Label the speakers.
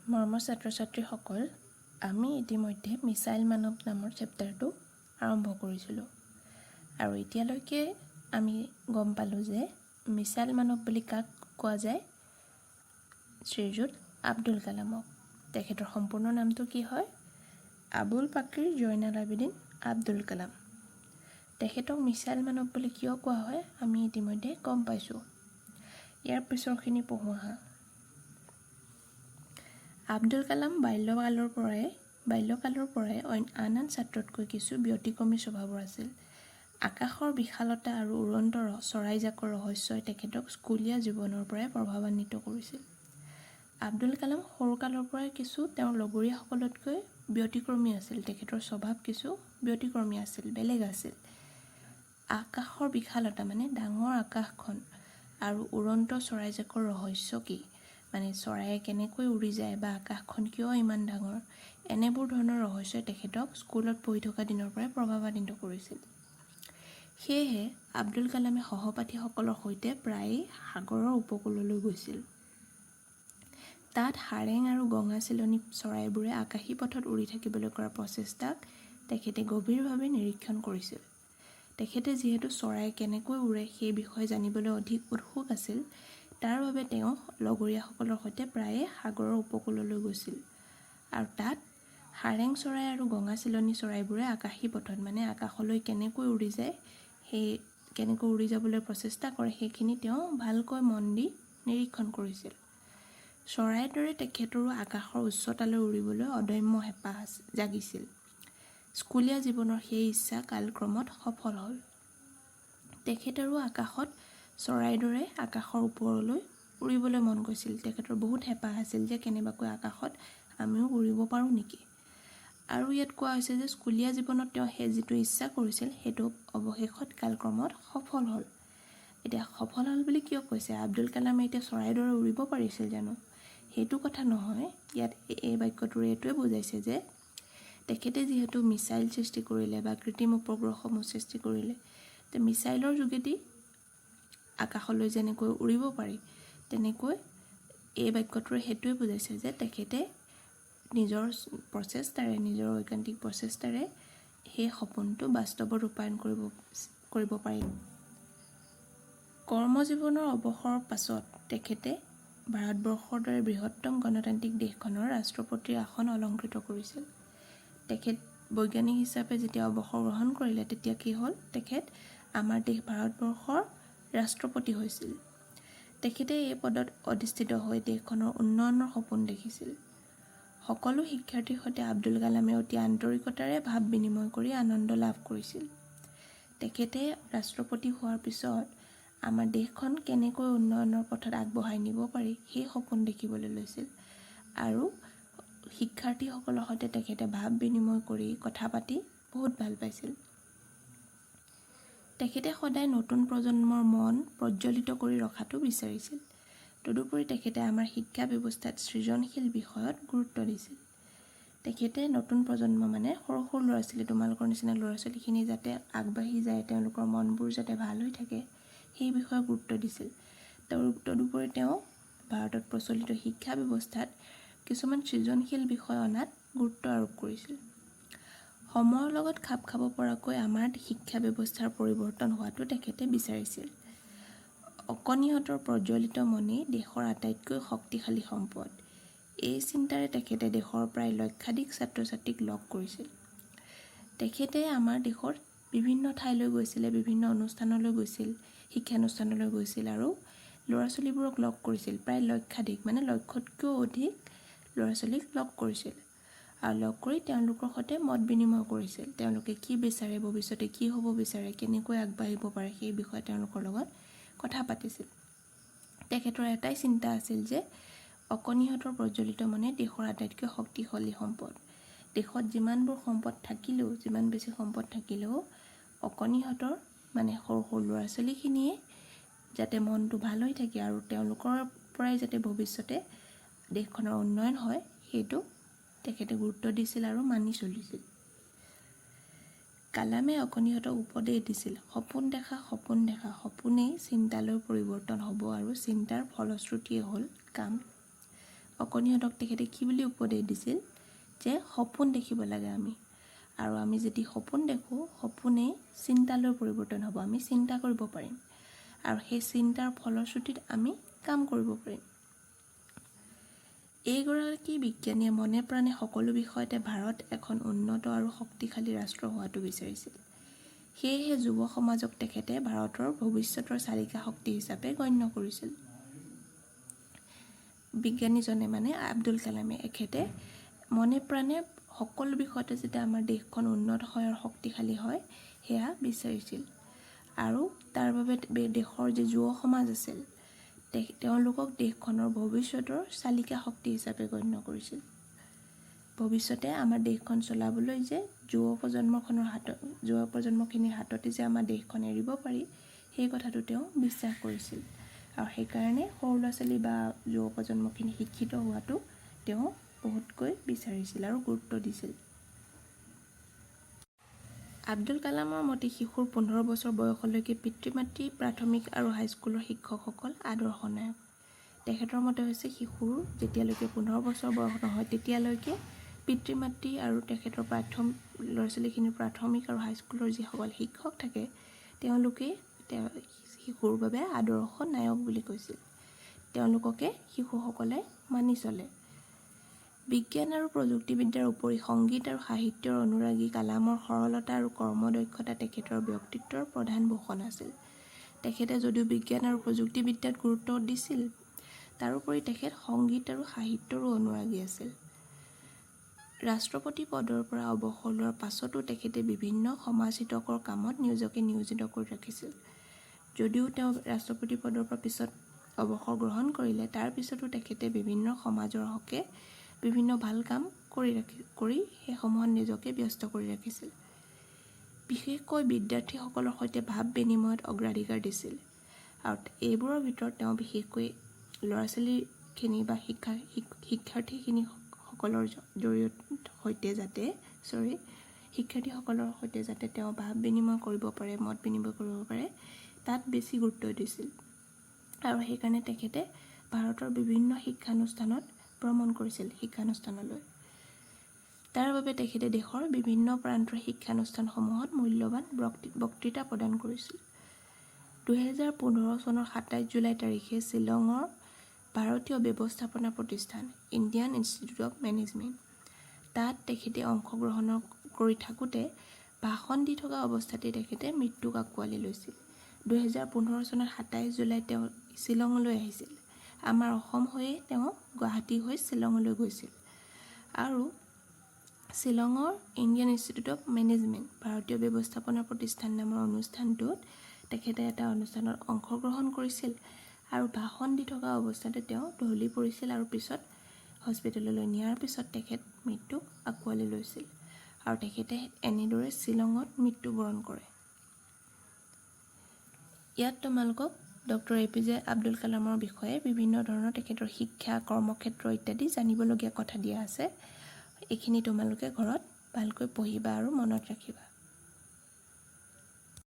Speaker 1: মৰমৰ ছাত্ৰ ছাত্ৰীসকল, আমি ইতিমধ্যে মিছাইল মানৱ নামৰ চেপ্টাৰটো আৰম্ভ কৰিছিলোঁ আৰু এতিয়ালৈকে আমি গম পালোঁ যে মিছাইল মানৱ বুলি কাক কোৱা যায়। শ্ৰীযুত আব্দুল কালামক। তেখেতৰ সম্পূৰ্ণ নামটো কি হয়? আবুল পাকিৰ জয়নাল আবেদিন আব্দুল কালাম। তেখেতক মিছাইল মানৱ বুলি কিয় কোৱা হয়, আমি ইতিমধ্যে গম পাইছোঁ। ইয়াৰ পিছৰখিনি পঢ়োঁ আহা। আব্দুল কালাম বাল্যকালৰ পৰাই আন আন ছাত্ৰতকৈ কিছু ব্যতিক্ৰমী স্বভাৱৰ আছিল। আকাশৰ বিশালতা আৰু উৰন্ত চৰাইজাকৰ ৰহস্যই তেখেতক স্কুলীয়া জীৱনৰ পৰাই প্ৰভাৱান্বিত কৰিছিল। আব্দুল কালাম সৰুকালৰ পৰাই কিছু তেওঁৰ লগৰীয়াসকলতকৈ ব্যতিক্ৰমী আছিল। তেখেতৰ স্বভাৱ কিছু ব্যতিক্ৰমী আছিল, বেলেগ আছিল। আকাশৰ বিশালতা মানে ডাঙৰ আকাশখন আৰু উৰন্ত চৰাইজাকৰ ৰহস্য কি, মানে চৰায়ে কেনেকৈ উৰি যায় বা আকাশখন কিয় ইমান ডাঙৰ, এনেবোৰ ধৰণৰ ৰহস্যই তেখেতক স্কুলত পঢ়ি থকা দিনৰ পৰাই প্ৰভাৱান্বিত কৰিছিল। সেয়েহে আব্দুল কালামে সহপাঠীসকলৰ সৈতে প্ৰায়েই সাগৰৰ উপকূললৈ গৈছিল। তাত সাৰেং আৰু গঙা চিলনী চৰাইবোৰে আকাশী পথত উৰি থাকিবলৈ কৰা প্ৰচেষ্টাক তেখেতে গভীৰভাৱে নিৰীক্ষণ কৰিছিল। তেখেতে যিহেতু চৰাই কেনেকৈ উৰে সেই বিষয়ে জানিবলৈ অধিক উৎসুক আছিল, তাৰ বাবে তেওঁ লগৰীয়াসকলৰ সৈতে প্ৰায়ে সাগৰৰ উপকূললৈ গৈছিল আৰু তাত সাৰেং চৰাই আৰু গঙা চিলনী চৰাইবোৰে আকাশী পথত, মানে আকাশলৈ কেনেকৈ উৰি যায়, সেই কেনেকৈ উৰি যাবলৈ প্ৰচেষ্টা কৰে, সেইখিনি তেওঁ ভালকৈ মন দি নিৰীক্ষণ কৰিছিল। চৰাইৰ দৰে তেখেতৰো আকাশৰ উচ্চতালৈ উৰিবলৈ অদম্য হেঁপাহ জাগিছিল। স্কুলীয়া জীৱনৰ সেই ইচ্ছা কালক্ৰমত সফল হ'ল। তেখেতৰো আকাশত চৰাইৰ দৰে আকাশৰ ওপৰলৈ উৰিবলৈ মন গৈছিল। তেখেতৰ বহুত হেঁপাহ আছিল যে কেনেবাকৈ আকাশত আমিও উৰিব পাৰোঁ নেকি। আৰু ইয়াত কোৱা হৈছে যে স্কুলীয়া জীৱনত তেওঁ সেই যিটো ইচ্ছা কৰিছিল, সেইটো অৱশেষত কালক্ৰমত সফল হ'ল। এতিয়া সফল হ'ল বুলি কিয় কৈছে? আব্দুল কালামে এতিয়া চৰাইৰ দৰে উৰিব পাৰিছিল জানো? সেইটো কথা নহয়। ইয়াত এই বাক্যটোৰে এইটোৱে বুজাইছে যে তেখেতে যিহেতু মিছাইল সৃষ্টি কৰিলে বা কৃত্ৰিম উপগ্ৰহসমূহ সৃষ্টি কৰিলে, তে মিছাইলৰ যোগেদি আকাশলৈ যেনেকৈ উৰিব পাৰি, তেনেকৈ এই বাক্যটোৰে সেইটোৱে বুজাইছে যে তেখেতে নিজৰ প্ৰচেষ্টাৰে, নিজৰ ঐকান্তিক প্ৰচেষ্টাৰে সেই সপোনটো বাস্তৱত ৰূপায়ণ কৰিব পাৰিল। কৰ্মজীৱনৰ অৱসৰৰ পাছত তেখেতে ভাৰতবৰ্ষৰ দৰে বৃহত্তম গণতান্ত্ৰিক দেশখনৰ ৰাষ্ট্ৰপতিৰ আসন অলংকৃত কৰিছিল। তেখেত বৈজ্ঞানিক হিচাপে যেতিয়া অৱসৰ গ্ৰহণ কৰিলে, তেতিয়া কি হ'ল? তেখেত আমাৰ দেশ ভাৰতবৰ্ষৰ ৰাষ্ট্ৰপতি হৈছিল। তেখেতে এই পদত অধিষ্ঠিত হৈ দেশখনৰ উন্নয়নৰ সপোন দেখিছিল। সকলো শিক্ষাৰ্থীৰ সৈতে আব্দুল কালামে অতি আন্তৰিকতাৰে ভাৱ বিনিময় কৰি আনন্দ লাভ কৰিছিল। তেখেতে ৰাষ্ট্ৰপতি হোৱাৰ পিছত আমাৰ দেশখন কেনেকৈ উন্নয়নৰ পথত আগবঢ়াই নিব পাৰি, সেই সপোন দেখিবলৈ লৈছিল আৰু শিক্ষাৰ্থীসকলৰ সৈতে তেখেতে ভাৱ বিনিময় কৰি কথা পাতি বহুত ভাল পাইছিল। তেখেতে সদায় নতুন প্ৰজন্মৰ মন প্ৰজ্বলিত কৰি ৰখাটো বিচাৰিছিল। তদুপৰি তেখেতে আমাৰ শিক্ষা ব্যৱস্থাত সৃজনশীল বিষয়ত গুৰুত্ব দিছিল। তেখেতে নতুন প্ৰজন্ম মানে সৰু সৰু ল'ৰা ছোৱালী, তোমালোকৰ নিচিনা ল'ৰা ছোৱালীখিনি যাতে আগবাঢ়ি যায়, তেওঁলোকৰ মনবোৰ যাতে ভাল হৈ থাকে, সেই বিষয়ে গুৰুত্ব দিছিল। তদুপৰি তেওঁ ভাৰতত প্ৰচলিত শিক্ষা ব্যৱস্থাত কিছুমান সৃজনশীল বিষয় অনাত গুৰুত্ব আৰোপ কৰিছিল। সময়ৰ লগত খাপ খাব পৰাকৈ আমাৰ শিক্ষা ব্যৱস্থাৰ পৰিৱৰ্তন হোৱাটো তেখেতে বিচাৰিছিল। অকণিহঁতৰ প্ৰজ্বলিত মনেই দেশৰ আটাইতকৈ শক্তিশালী সম্পদ, এই চিন্তাৰে তেখেতে দেশৰ প্ৰায় লক্ষাধিক ছাত্ৰ ছাত্ৰীক লগ কৰিছিল। তেখেতে আমাৰ দেশৰ বিভিন্ন ঠাইলৈ গৈছিলে, বিভিন্ন অনুষ্ঠানলৈ গৈছিল, শিক্ষানুষ্ঠানলৈ গৈছিল আৰু ল'ৰা ছোৱালীবোৰক লগ কৰিছিল। প্ৰায় লক্ষাধিক মানে লক্ষতকৈও অধিক ল'ৰা ছোৱালীক লগ কৰিছিল আৰু লগ কৰি তেওঁলোকৰ সৈতে মত বিনিময় কৰিছিল। তেওঁলোকে কি বিচাৰে, ভৱিষ্যতে কি হ'ব বিচাৰে, কেনেকৈ আগবাঢ়িব পাৰে, সেই বিষয়ে তেওঁলোকৰ লগত কথা পাতিছিল। তেখেতৰ এটাই চিন্তা আছিল যে অকণিহঁতৰ প্ৰজ্বলিত মনে দেশৰ আটাইতকৈ শক্তিশালী সম্পদ। দেশত যিমানবোৰ সম্পদ থাকিলেও, যিমান বেছি সম্পদ থাকিলেও, অকণিহঁতৰ মানে সৰু সৰু ল'ৰা ছোৱালীখিনিয়ে যাতে মনটো ভাল হৈ থাকে আৰু তেওঁলোকৰ পৰাই যাতে ভৱিষ্যতে দেশখনৰ উন্নয়ন হয়, সেইটো তেখেতে গুৰুত্ব দিছিল আৰু মানি চলিছিল। কালামে অকণিহঁতক উপদেশ দিছিল, "সপোন দেখা, সপোন দেখা। সপোনেই চিন্তালৈ পৰিৱৰ্তন হ'ব আৰু চিন্তাৰ ফলশ্ৰুতিয়ে হ'ল কাম।" অকণিহঁতক তেখেতে কি বুলি উপদেশ দিছিল যে সপোন দেখিব লাগে আমি আৰু আমি যদি সপোন দেখোঁ, সপোনেই চিন্তালৈ পৰিৱৰ্তন হ'ব, আমি চিন্তা কৰিব পাৰিম আৰু সেই চিন্তাৰ ফলশ্ৰুতিত আমি কাম কৰিব পাৰিম। এইগৰাকী বিজ্ঞানীয়ে মনে প্ৰাণে সকলো বিষয়তে ভাৰত এখন উন্নত আৰু শক্তিশালী ৰাষ্ট্ৰ হোৱাটো বিচাৰিছিল। সেয়েহে যুৱ সমাজক তেখেতে ভাৰতৰ ভৱিষ্যতৰ চালিকা শক্তি হিচাপে গণ্য কৰিছিল। বিজ্ঞানীজনে, মানে আব্দুল কালামে, এখেতে মনে প্ৰাণে সকলো বিষয়তে যাতে আমাৰ দেশখন উন্নত হয় আৰু শক্তিশালী হয়, সেয়া বিচাৰিছিল আৰু তাৰ বাবে দেশৰ যি যুৱ সমাজ আছিল, তেওঁলোকক দেশখনৰ ভৱিষ্যতৰ চালিকা শক্তি হিচাপে গণ্য কৰিছিল। ভৱিষ্যতে আমাৰ দেশখন চলাবলৈ যে যুৱ প্ৰজন্মখনৰ হাতত, যুৱ প্ৰজন্মখিনিৰ হাততে যে আমাৰ দেশখন এৰিব পাৰি, সেই কথাটো তেওঁ বিশ্বাস কৰিছিল আৰু সেইকাৰণে সৰু ল'ৰা ছোৱালী বা যুৱ প্ৰজন্মখিনি শিক্ষিত হোৱাটো তেওঁ বহুতকৈ বিচাৰিছিল আৰু গুৰুত্ব দিছিল। আব্দুল কালামৰ মতে শিশুৰ 15 বছৰ বয়সলৈকে পিতৃ মাতৃ, প্ৰাথমিক আৰু হাইস্কুলৰ শিক্ষকসকল আদৰ্শ নায়ক। তেখেতৰ মতে হৈছে শিশুৰ যেতিয়ালৈকে 15 বছৰ বয়স নহয়, তেতিয়ালৈকে পিতৃ মাতৃ আৰু তেখেতৰ ল'ৰা ছোৱালীখিনিৰ প্ৰাথমিক আৰু হাইস্কুলৰ যিসকল শিক্ষক থাকে, তেওঁলোকেই তেওঁ শিশুৰ বাবে আদৰ্শ নায়ক বুলি কৈছিল। তেওঁলোককে শিশুসকলে মানি চলে। বিজ্ঞান আৰু প্ৰযুক্তিবিদ্যাৰ উপৰি সংগীত আৰু সাহিত্যৰ অনুৰাগী কালামৰ সৰলতা আৰু কৰ্মদক্ষতা তেখেতৰ ব্যক্তিত্বৰ প্ৰধান ভূষণ আছিল। তেখেতে যদিও বিজ্ঞান আৰু প্ৰযুক্তিবিদ্যাত গুৰুত্ব দিছিল, তাৰোপৰি তেখেত সংগীত আৰু সাহিত্যৰো অনুৰাগী আছিল। ৰাষ্ট্ৰপতি পদৰ পৰা অৱসৰ লোৱাৰ পাছতো তেখেতে বিভিন্ন সমাজ হিতকৰ কামত নিজকে নিয়োজিত কৰি ৰাখিছিল। যদিও তেওঁ ৰাষ্ট্ৰপতি পদৰ পৰা পিছত অৱসৰ গ্ৰহণ কৰিলে, তাৰ পিছতো তেখেতে বিভিন্ন সমাজৰ হকে বিভিন্ন ভাল কাম কৰি সেইসমূহত নিজকে ব্যস্ত কৰি ৰাখিছিল। বিশেষকৈ বিদ্যাৰ্থীসকলৰ সৈতে ভাৱ বিনিময়ত অগ্ৰাধিকাৰ দিছিল আৰু এইবোৰৰ ভিতৰত তেওঁ বিশেষকৈ ল'ৰা ছোৱালীখিনি বা শিক্ষাৰ্থীখিনি সকলৰ জৰিয়তে সৈতে যাতে, চৰি, শিক্ষাৰ্থীসকলৰ সৈতে যাতে তেওঁ ভাৱ বিনিময় কৰিব পাৰে, মত বিনিময় কৰিব পাৰে, তাত বেছি গুৰুত্ব দিছিল আৰু সেইকাৰণে তেখেতে ভাৰতৰ বিভিন্ন শিক্ষানুষ্ঠানত ভ্ৰমণ কৰিছিল শিক্ষানুষ্ঠানলৈ। তাৰ বাবে তেখেতে দেশৰ বিভিন্ন প্ৰান্তৰ শিক্ষানুষ্ঠানসমূহত মূল্যৱান বক্তৃতা প্ৰদান কৰিছিল। 2015 চনৰ 27 জুলাই তাৰিখে শ্বিলঙৰ ভাৰতীয় ব্যৱস্থাপনা প্ৰতিষ্ঠান, ইণ্ডিয়ান ইনষ্টিটিউট অফ মেনেজমেণ্ট, তাত তেখেতে অংশগ্ৰহণ কৰি থাকোঁতে ভাষণ দি থকা অৱস্থাতে তেখেতে মৃত্যুক আঁকোৱালি লৈছিল। 2015 চনৰ 27 জুলাইত তেওঁ শ্বিলঙলৈ আহিছিল। আমাৰ অসম হৈয়ে তেওঁ গুৱাহাটী হৈ শ্বিলঙলৈ গৈছিল আৰু শ্বিলঙৰ ইণ্ডিয়ান ইনষ্টিটিউট অফ মেনেজমেণ্ট, ভাৰতীয় ব্যৱস্থাপনা প্ৰতিষ্ঠান নামৰ অনুষ্ঠানটোত তেখেতে এটা অনুষ্ঠানত অংশগ্ৰহণ কৰিছিল আৰু ভাষণ দি থকা অৱস্থাতে তেওঁ ঢলি পৰিছিল আৰু পিছত হস্পিটেললৈ নিয়াৰ পিছত তেখেত মৃত্যুক আঁকোৱালি লৈছিল আৰু তেখেতে এনেদৰে শ্বিলঙত মৃত্যুবৰণ কৰে। ইয়াত তোমালোকক ডক্টৰ এ.পি.জে. আব্দুল কালামৰ বিষয়ে বিভিন্ন ধৰণৰ তেখেতৰ শিক্ষা, কৰ্মক্ষেত্ৰ ইত্যাদি জানিবলগীয়া কথা দিয়া আছে। এইখিনি তোমালোকে ঘৰত ভালকৈ পঢ়িবা আৰু মনত ৰাখিবা।